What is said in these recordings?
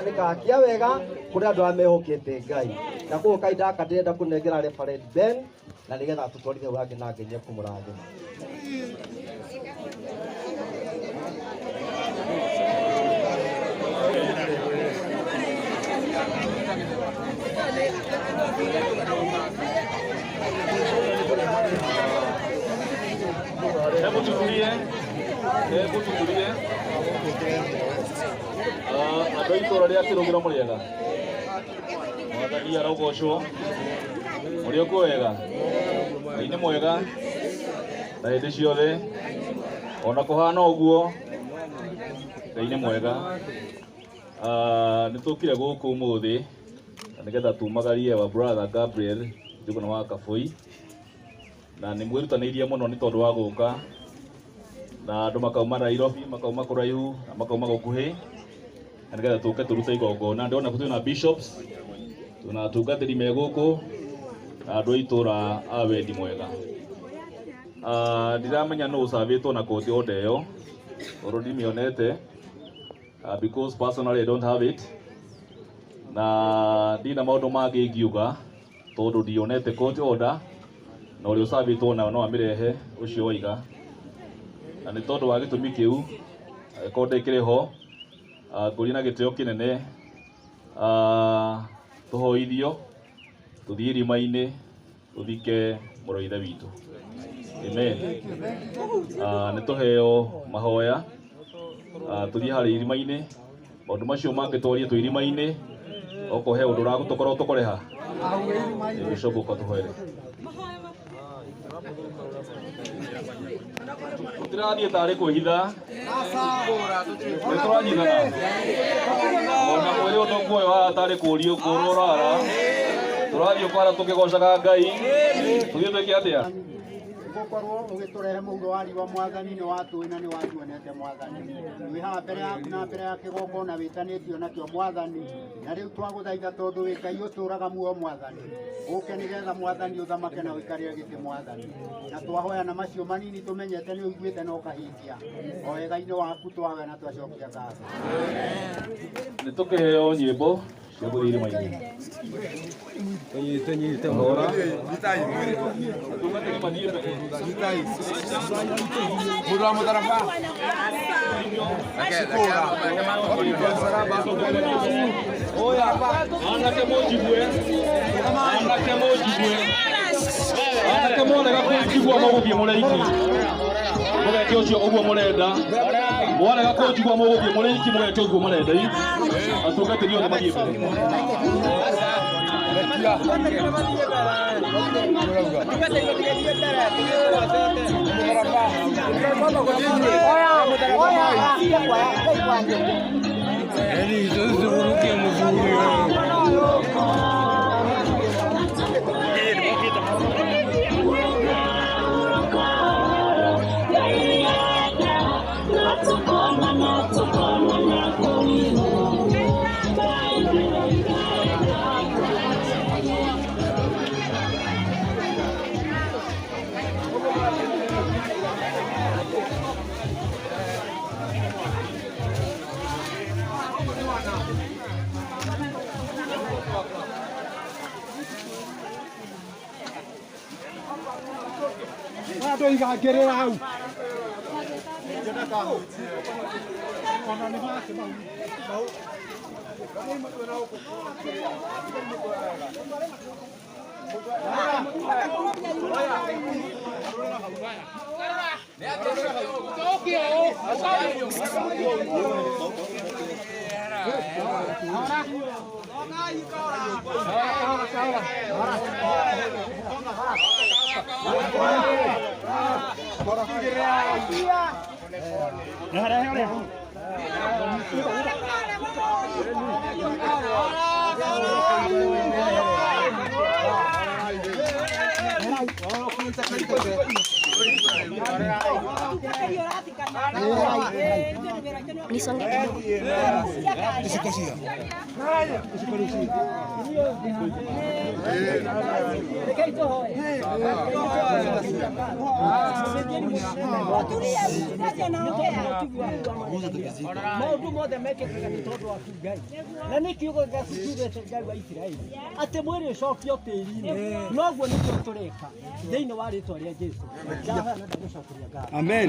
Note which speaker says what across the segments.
Speaker 1: Nĩ kahakia wega kũrĩ andũ arĩa mehokete Ngai. Na koguo kahinda gaka ndĩrenda kũnengera Reverend Ben na nĩgetha atũtwarithie hau hangĩ na Ngai nĩekũmũrathima.
Speaker 2: Hebu tutulie, hebu tutulie. Andũ a itũũra rĩa Kĩrũgĩro mũrĩ ega? Mwathani arogocwo. Mũrĩ o kuo wega? Ngai nĩ mwega na hĩndĩ ciothe, ona kũhana ũguo Ngai nĩ mwega. Nĩ tũkire gũkũ ũmũthĩ na nĩgetha tumagarie our brother Gabriel Njũgũna wa Kabũi, na nĩ mwĩrutanĩirie mũno nĩ tondũ wa gũka, na andũ makauma Nairobi, makauma kũraihu na makauma gũkuhĩ, na nĩgetha tũke tũrute igongona. Ndĩrona twĩna bishops, twĩna atungatĩri me gũkũ na andũ a itũũra a wendi mwega. Ndiramenya nũ ũcabĩtwo na koti order ĩyo, tondũ ndimĩonete, because personally I don't have it, na ndina maũndũ mangĩ ingiuga tondũ ndionete court order, na ũrĩa ũcabĩtwo nayo no amĩrehe ũcio waiga, na nĩ tondũ wa gĩtũmi kĩu angĩkorwo ndĩkĩrĩ ho, ngũria na gĩtĩo kĩnene, tũhoithio tũthiĩ irima-inĩ tũthike mũrũ wa ithe witũ. Amen. Nĩ tũheo mahoya, tũthiĩ harĩa irima-inĩ, maũndũ macio mangĩ twarie twĩ irima-inĩ, okorwo he ũndũ ũragũtũkorwo tũkũrĩha, Bishop ũka tũhoere. Tũtirathiĩ tarĩ kwĩhitha, nĩ tũranyitana, ona mwĩrĩ ũyũ tũkuoyo haha tarĩ kũrio kũrwo ũrara, tũrathiĩ kwara tũkĩgocaga Ngai, tũthiĩ twĩke atĩa?
Speaker 3: Gũkorwo ũgĩtũrehe mũhuro wa riũa Mwathani, nĩ watũĩ na nĩ watuonete Mwathani. Twĩ haha mbere yaku na mbere ya kĩgongona wĩtanĩtio nakĩo Mwathani, na rĩu twagũthaitha tondũ wĩ Ngai ũtũũraga muoyo Mwathani, ũke nĩgetha Mwathani ũthamake na ũikarĩre gĩtĩ Mwathani. Na twahoya na macio manini tũmenyete nĩ ũiguĩte na ũkahingia, o wega-inĩ waku twahoya na twacokia ngatho.
Speaker 2: Nĩ tũkĩheo nyĩmbo cia gũthiĩ irima-inĩ. Hora. Atungatĩri mathiĩ mbere.
Speaker 4: Mũndũ wa mũtharaba.
Speaker 2: Anake mũnjigue, anake mũnjigue, anake mwarega kũnjigua mũgũthiĩ mũrĩ aiki, mũgeke ũcio ũguo mũrenda, mwarega kũnjigua mũgũthiĩ mũrĩ aiki, mũgeke ũguo mũrenda. Atungatĩri othe mathiĩ mbere.
Speaker 4: Yaani tuzunguruke mzuri.
Speaker 3: Ndoigangĩrĩra hau.
Speaker 5: Nisonge kidogo.
Speaker 6: Maundu mothe mekĩkaga nĩ tondũ waku Ngai na nĩ kiugo gĩaku kiugĩte Ngai wa Isiraeli atĩ mwĩrĩ ũcokio tĩri-inĩ noguo nĩguo tũreka thĩinĩ wa rĩtwa rĩa Jesũ. Ndahoya na ndagũcokeria ngatho.
Speaker 4: Amen.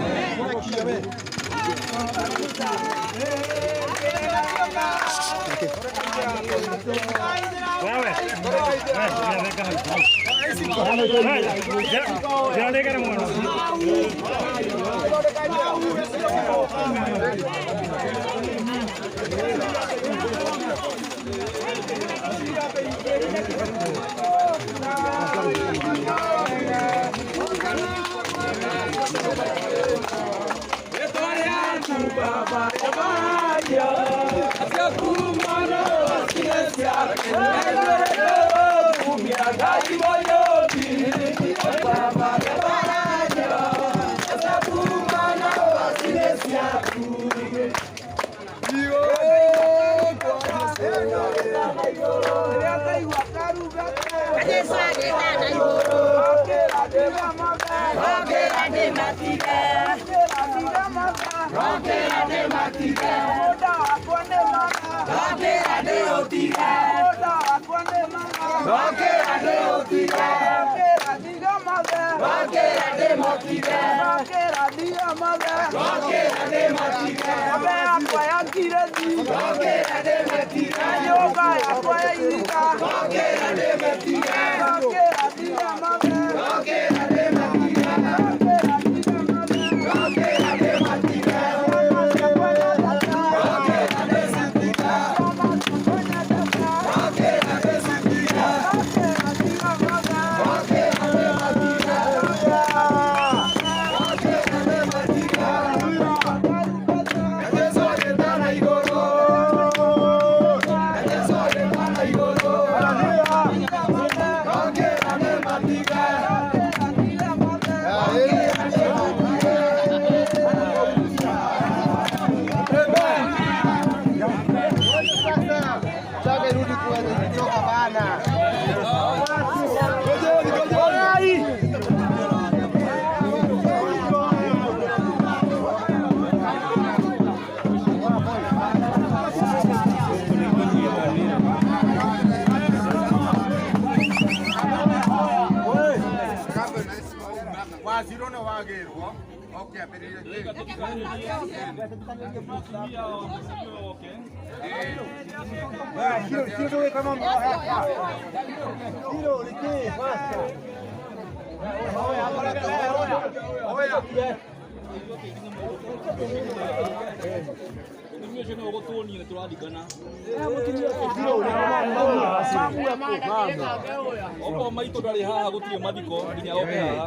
Speaker 2: Okorwo maitũ ndarĩ haha gũtirĩ mathiko nginya oke haha.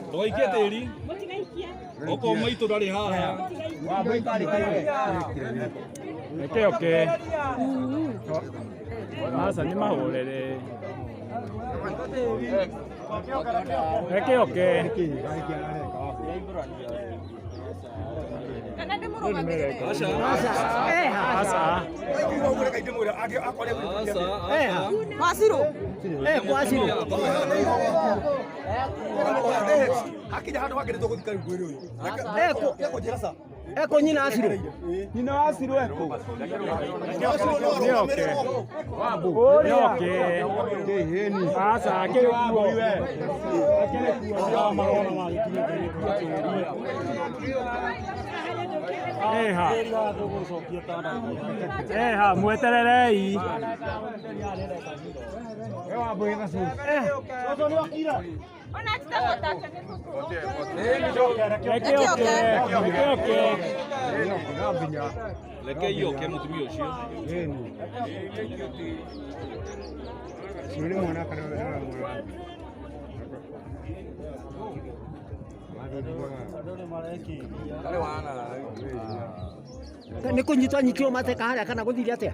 Speaker 2: Ndũgaikie tĩri. Okorwo maitũ ndarĩ haha.
Speaker 7: Reke oke. Aca nĩ mahũrere. Reke oke.
Speaker 2: Aca.
Speaker 7: Aca.
Speaker 6: Eko nyina Asiru.
Speaker 4: Nyina Asiru eko.
Speaker 7: Nĩ oke. Nĩ oke. Aca akĩrĩ kuo. Akĩrĩ kuo. Eha. Eha, mwetererei. Reke oke. Reke oke.
Speaker 2: Reke ioke mũtumia ũcio.
Speaker 6: Nĩ kũnyitwo anyitirwo mateka harĩa kana gũthire atĩa?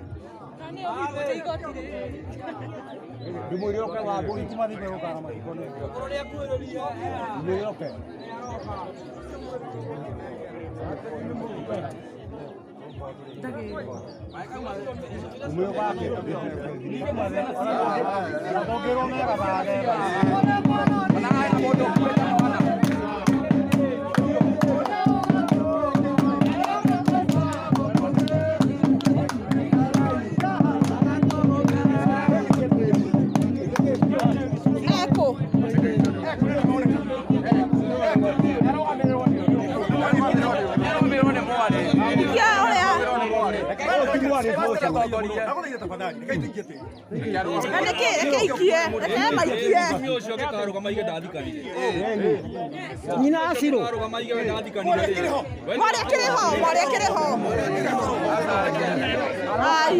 Speaker 6: Nyina acirå
Speaker 5: Mwarĩ akĩrĩ ho, mwarĩ akĩrĩ ho. Ai.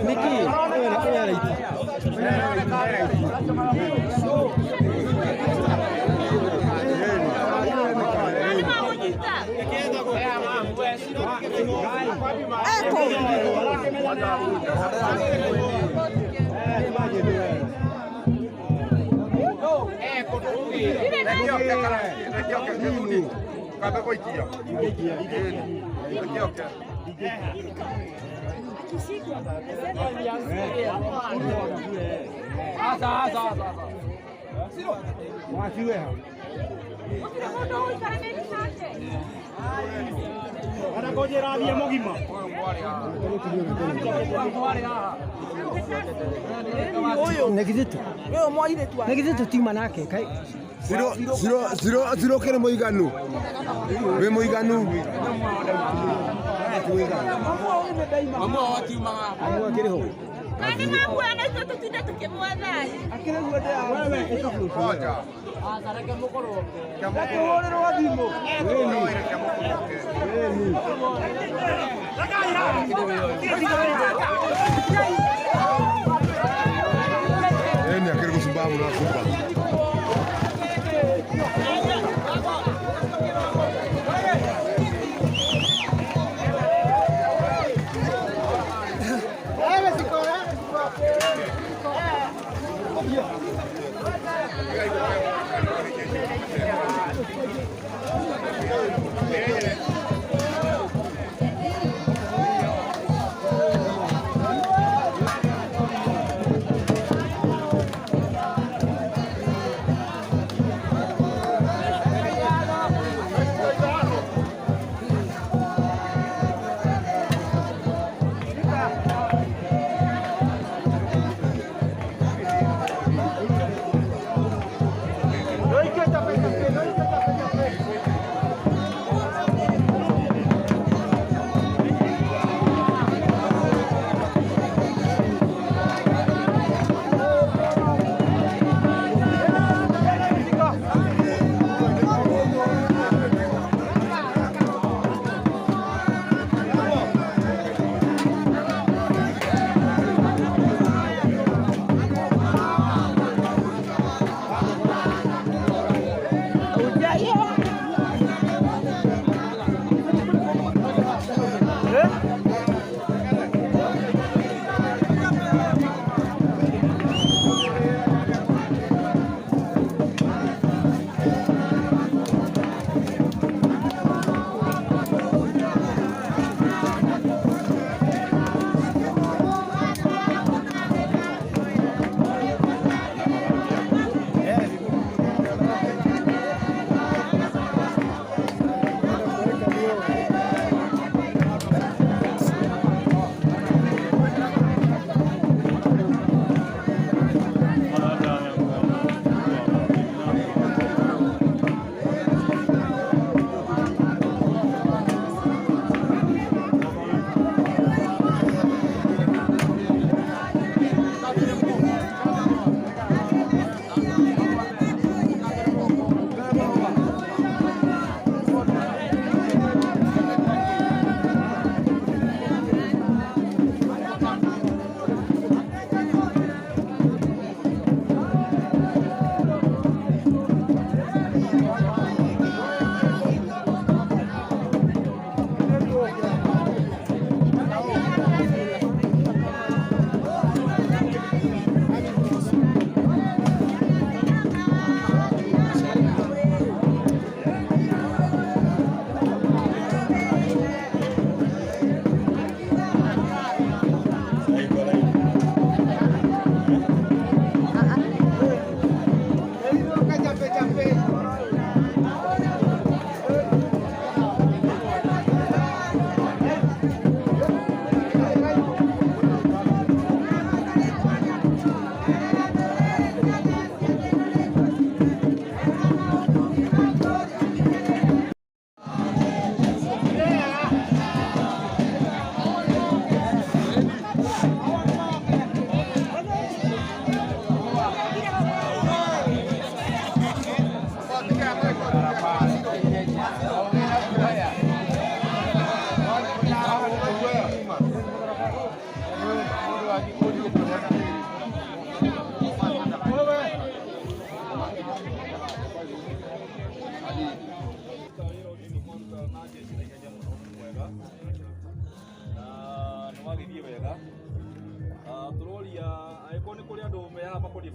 Speaker 6: Nĩkĩ ũyũ
Speaker 5: Eko. Ũyũ mwairĩtu wa
Speaker 6: Nĩ githĩ tũtiuma nake kai
Speaker 8: Ciro kĩrĩ mũiganu wĩ mũiganu.
Speaker 5: Nani makuana ithuĩ tũtinde tũkĩmwetha.
Speaker 8: Ĩni akĩrĩ gũcumba mũno acumba.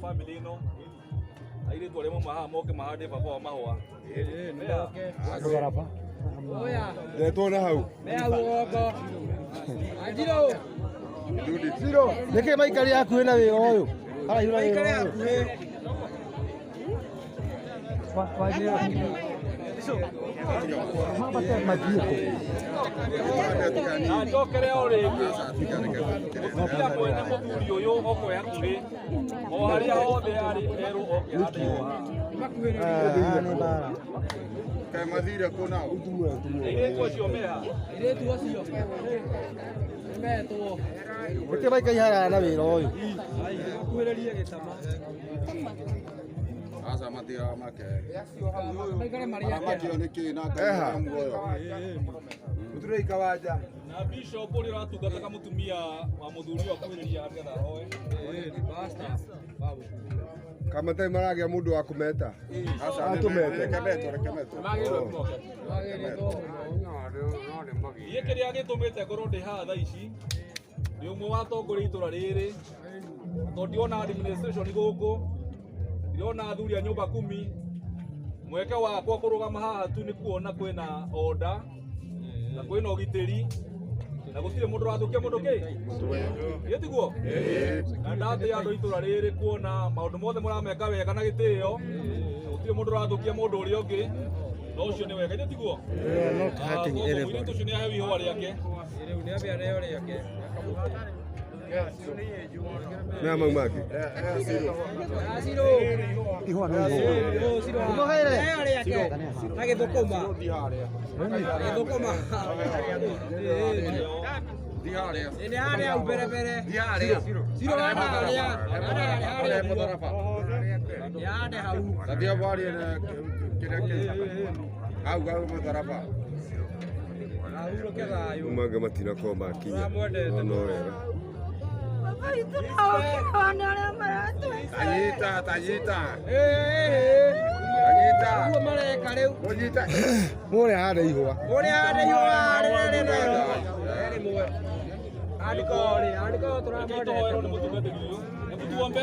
Speaker 2: family ĩno airĩtu arĩa mauma haha moke mahande baba wa mahũa.
Speaker 8: Ndetwo na hau.
Speaker 1: Nĩkĩ maikari hakuhĩ na wĩra ũyũ? Haraihu na wĩra ũyũ.
Speaker 2: Na njokere o rĩngĩ mũtumia mwene mũthuri ũyũ okwe hakuhĩ o harĩa hothe arĩ erwo oke hande ihũa haha.
Speaker 8: Kaĩ mathire kũ nao?
Speaker 2: Airĩtu acio meha?
Speaker 6: Airĩtu acio nĩmetwo.
Speaker 1: Nĩkĩ maikari haraya na wĩra ũyũ?
Speaker 6: Kuhĩrĩrie gĩtama.
Speaker 8: Aca mathiaga make.
Speaker 6: Maikare marĩ akena.
Speaker 8: Makio nĩ kĩ na Ngai nĩ muoyo. Mũturei kawanja.
Speaker 2: Na bishop ũrĩa ũratungataga mũtumia wa mũthuri ũyũ akuhĩrĩria nĩgetha ahoe.
Speaker 8: Kamatai maragĩa mũndũ wa kũmeta. Atũmete. Reke metwo, reke metwo.
Speaker 2: Niĩ kĩrĩa gĩtũmĩte ngorwo ndĩ haha thaa ici nĩ ũmwe wa atongoria itũra rĩrĩ, tondũ ndiona administration gũkũ, ndirona athuri a nyũmba kumi. Mweke wakwa kũrũgama haha tu nĩ kuona kwĩna order na kwĩna ũgitĩri na gũtirĩ mũndũ ũrathũkia mũndũ kĩ githĩ tiguo? Na ndatĩĩa andũ a itũra rĩrĩ kuona maũndũ mothe mũrameka wega na gĩtĩo, na gũtirĩ mũndũ ũrathũkia mũndũ ũrĩa ũngĩ, na ũcio nĩ wega, githĩ tiguo? Mũirĩtu ũcio nĩ aheo ihũa rĩake.
Speaker 6: Rĩu nĩ ambia rĩo rĩake.
Speaker 8: Mea mau mangĩ.
Speaker 1: Ihũa no ihũa.
Speaker 6: Rĩo rĩake na gĩthũkũma. Gĩthũkũma. Nĩ harĩa hau mbere mbere. Ciro harĩa. Harĩa mũtharaba. Yande hau.
Speaker 8: Tabia warie na kĩrĩa kĩ hau hau mũtharaba.
Speaker 6: Ahurũke thayũ.
Speaker 8: Mangĩ matinakorwo makinya. No no wega. Tanyita, tanyita. Tanyita.
Speaker 6: Ũguo mareka rĩu.
Speaker 8: Mũnyita. Mũrĩa hande ihũa.
Speaker 6: Mũrĩa hande ihũa rĩrĩa rĩna. Rĩmwe. Andĩko rĩ, andĩko
Speaker 2: Reke
Speaker 6: tũramwendete.
Speaker 2: tũhoerwo nĩ mũtungatĩri ũyũ. Hebu tuombe.